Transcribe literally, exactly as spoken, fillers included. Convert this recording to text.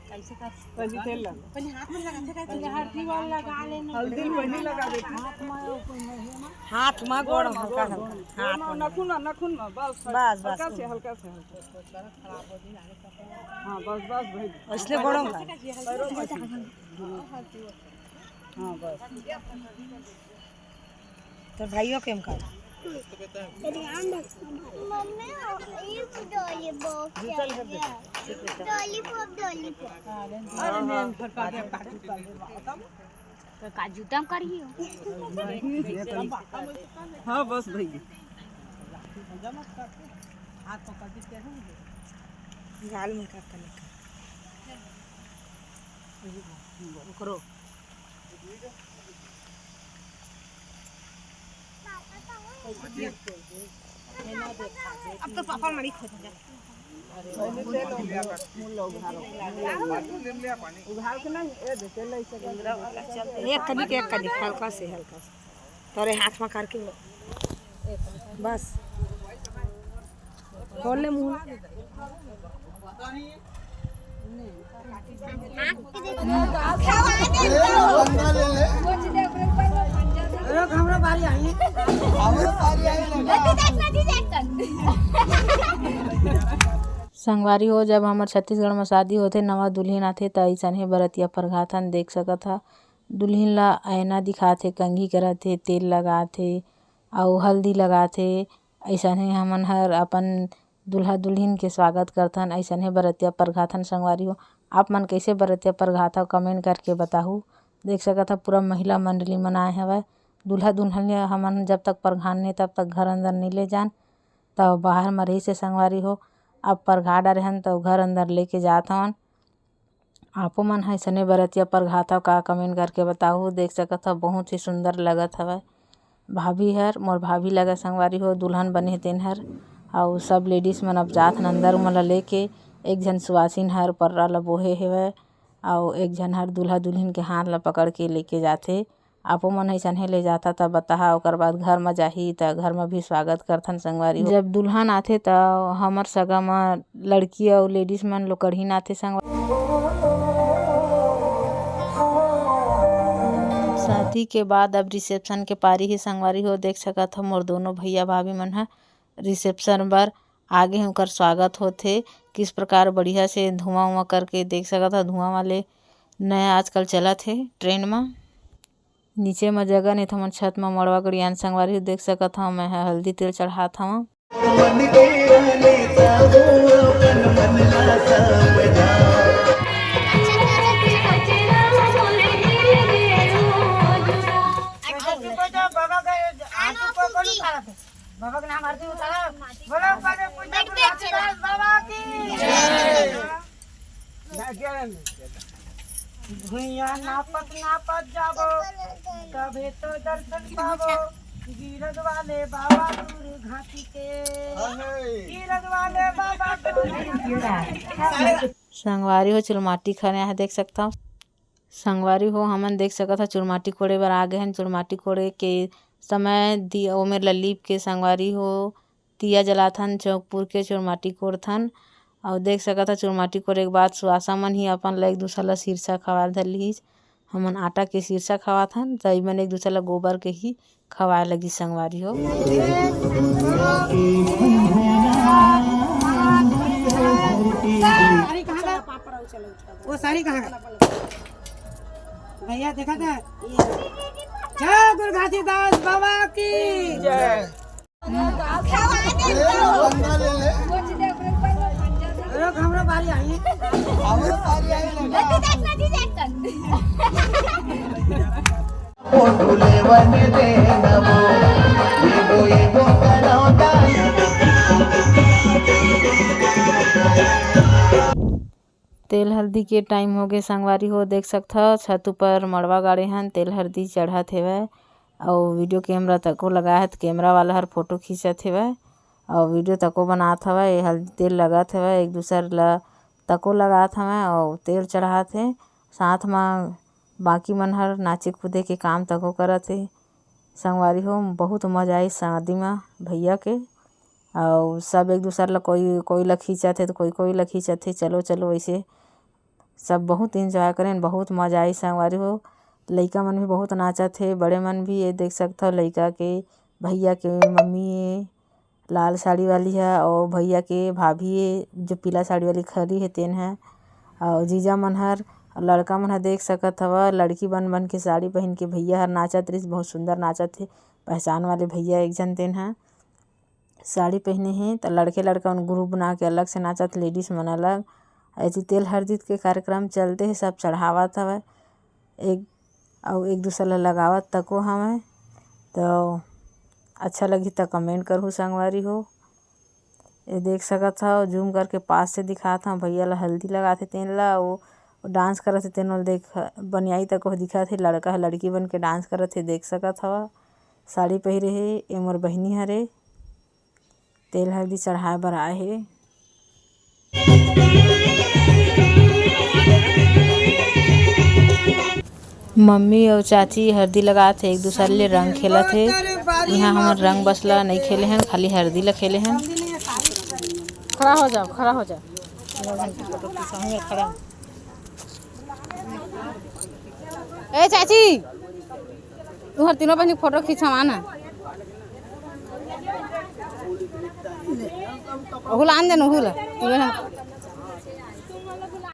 कैसे कर? पहले तेल लगा। पहले हाथ में लगा, फिर हल्दी वाला लगा लेना। हल्दी पहले लगा देती। हाथ में, हाथ में गोड़ में, हल्का, गोड़ में, हल्का। गोड़ में, हाथ में। नखुन में, नखुन में, बस, बस, बस। हल्का से, हल्का से, हल्का से। हाँ, बस, बस भाई। इसलिए गोड़ में। पैरों में। हाँ, बस। तोर भाइयों के हम कर। मम्मी, ये lollipop चाहिए। Lollipop, lollipop। अरे, मैं घर पर गया, काजू कर दे। तो काजू दम करियो। हाँ, बस भैया। हाथ पकड़ के क्या है? गाल में का कने का? ओकरो। अब तो पापा मरी खोज जा। उघार के नहीं, ए दे, तेल ऐसे कर। एक कनिक, एक कनिक, हल्का से, हल्का से। तोरे हाथ में करके बस। खोल ले मुंह। रुक, हमरो बारी आई। हमरो बारी आई लगा। संगवारी हो, जब हमर छत्तीसगढ़ म शादी होथे, नवा दुल्हिन आथे, त अइसनहे बरतिया परघाथन देख सकत ह। दुल्हिन ला अयना दिखाथे, कंघी कराथे, तेल लगाथे अउ हल्दी लगाथे। अइसनहे हमन हर अपन दूल्हा दुल्हिन के स्वागत करथन, अइसनहे बरतिया परघाथन संगवारी हो। आप मन कइसे बरतिया परघाथव, comment करके बताहू। देख सकत ह, पूरा महिला मंडली मन आए हवय। दूल्हा दुल्हन ल हमन जब तक परघान नहीं, तब तक घर अंदर नहीं ले जान, त बाहर म रहिस हे संगवारी हो। अब परघा डारे हन, त घर अंदर लेके जात हवन। आपो मन ह अइसने बरतिया परघाथव का, comment करके बताहू। देख सकत हव, बहुत ही सुंदर लगत हवय। भाभी हर, मोर भाभी लगय संगवारी हो, दुल्हन बने हे तेन हर। अउ सब ladies मन अब जात हन अंदर, ओमन ला लेके। एक झन सुवासिन हर पर्रा ला बोहे हेवय, अउ एक झन हर दूल्हा दुल्हिन के हाथ ला पकड़ के लेके जाथे। आपो मन अइसनहे ले जाथा त बताहा, ओकर बाद घर म जाही त घर म भी स्वागत करथन संगवारी हो। जब दुल्हन आथे त हमर सगा म लड़की अउ ladies मन लोकड़हीन आथे संगवारी। शादी के बाद अब reception के पारी हे संगवारी हो। देख सकत हो मोर दोनों भैया भाभी मन ह reception बर आगे हे, ओकर स्वागत होथे। किस प्रकार बढ़िया से धुआं उआं करके देख सकत हो, धुआं वाले नया आजकल चलत हे trend म। नीचे म जगह नहीं, त हमन छत म मड़वा गड़ियान संगवारी हो। देख सकत हव, मैं ह हल्दी तेल चढ़ात हवं। बाबा के नाम आरती उतारा। बोलो, ऊपर में पूज्य गुरु घासीदास बाबा की जय। भुइयां नापत नापत जाबो, तभे तो दर्शन पाबो। गिरद वाले बाबा दूर घाटी के। गिरद वाले बाबा दूर घाटी के। संगवारी हो, चुलमाटी खने आहे, देख सकता हूँ। संगवारी हो, हमन देख सकत ह चुरमाटी कोड़े बर आ गे हन। चुरमाटी कोड़े के समय दि-, ओमेर ल लीप के संगवारी हो, दिया जलाथन, चौक पुर के चुरमाटी कोड़थन। अउ देख सकत ह चुरमाटी कोड़े के बाद सुवासा मन ही अपन ल एक दूसर ल सिरसा खवाए धर लिहिस। हमन आटा के सिरसा खवाथन, त इमन एक दूसर ल गोबर के ही खवाए लगी संगवारी हो। वो साड़ी कहाँ गया? भैया देखा था? जय गुरु घासीदास बाबा की जय। रुक, हमरो बारी आई। हमरो बारी आई लगा। फोटो लेवन दे नमो, ये वो, ये वो करौता। तेल हल्दी के time हो गे संगवारी हो, देख सकथव छत ऊपर मड़वा गाड़े हन, तेल हल्दी चढ़त हेवय। अउ video camera तको लगाए हे, त camera वाला हर फोटो खींचत हेवय अउ video तको बनात हवय। ये हल्दी तेल लगत हेवय, एक दूसर ल तको लगात हवय अउ तेल चढ़ात हे। साथ म बाकी मन हर नाचे कूदे के काम तको करत हे। संगवारी हो, बहुत मजा आइस शादी म भैया के। अउ सब एक दूसर ला, कोई कोई ला खींचत हे तो कोई कोई ला खींचत हे। चलो चलो, वैसे सब बहुत enjoy करेन, बहुत मजा आई संगवारी हो। लइका मन भी बहुत नाचत हे, बड़े मन भी। ये देख सकथव, लइका के भैया के मम्मी ये लाल साड़ी वाली है और भैया के भाभी ये जो पीला साड़ी वाली खड़ी है तेन है, और जीजा मन हर, लड़का मन हर देख सकत हव, लड़की बन बन के साड़ी पहन के भैया हर नाचत रहिस। बहुत सुंदर नाचत हे, पहचान वाले भैया एक झन तेन है। साड़ी पहने हे, त लड़के लड़का मन group बना के अलग से नाचत, ladies मन अलग। ऐसी तेल हरदी के कार्यक्रम चलते हे, सब चढ़ावत हवय एक, अउ एक दूसर ला लगावत तको हवय। तो अच्छा लगही त comment करहु संगवारी हो। ये देख सकत हव, zoom करके पास से दिखात हव, भैया ला हल्दी लगाथे तेन ला, वो dance करत हे तेन ला देख, बनियाई तक वो दिखत हे, लड़का ह लड़की बन के dance करत हे, देख सकत हव। साड़ी पहिरे हे, ये मोर बहिनी हरे, तेल हल्दी चढ़ाए बर आए हे। मम्मी अउ चाची हरदी लगात हे, एक दूसर ले रंग खेलत हे। इहाँ हमन रंग बसला नइ खेले हन, खाली हरदी ला खेले हन। खड़ा हो जाओ, खड़ा हो जाओ। खड़ा। ए चाची, तुहर तीनों बहिनी फोटो खींचवा ना। ओहू ला आन दे न, ओहू ला।